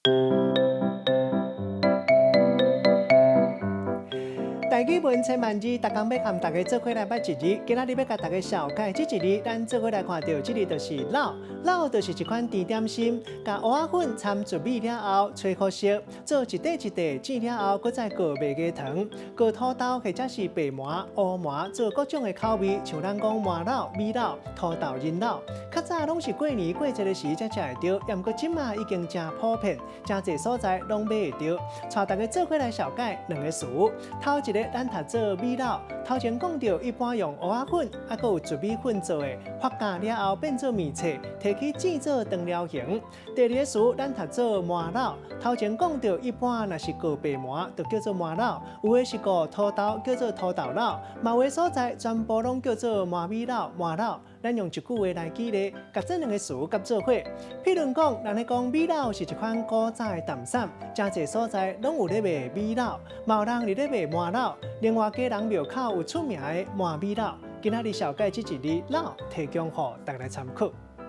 台語文千萬字，逐工欲和大家做伙來捌一字。今仔日欲共大家紹介這一字，咱做伙來看著，這字就是滷。滷就是一款甜點心，共芋仔粉摻糯米了後，吹予熟，做一塊一塊煎了後，閣再裹麥芽糖、裹土豆或者是白饃、烏饃，做各種的口味，像咱講麻滷、米滷、土豆仁滷。較早攏是過年過節的時才食會著，毋過這馬已經誠普遍，誠濟所在攏買會著。帶大家做伙來紹介兩个詞，頭一个咱讀做米滷，頭前講著一般用芋仔粉，猶閣有糯米粉做的，發酵了後變做麵冊，提去煎做腸條形。第二个詞咱讀做麻滷，頭前講著一般若是裹白饃，就叫做麻滷；有的是裹土豆，叫做土豆滷；嘛有的所在全部攏叫做麻米滷、麻滷。咱用一句話來舉例，共這兩个詞結做伙。譬如講，咱咧講米滷是一款古早的淡散，誠濟所在攏有咧賣米滷，嘛有人佇咧賣麻滷。另外，基隆廟口有出名的麻米滷。今仔日紹介這一字滷，提供予大家來參考。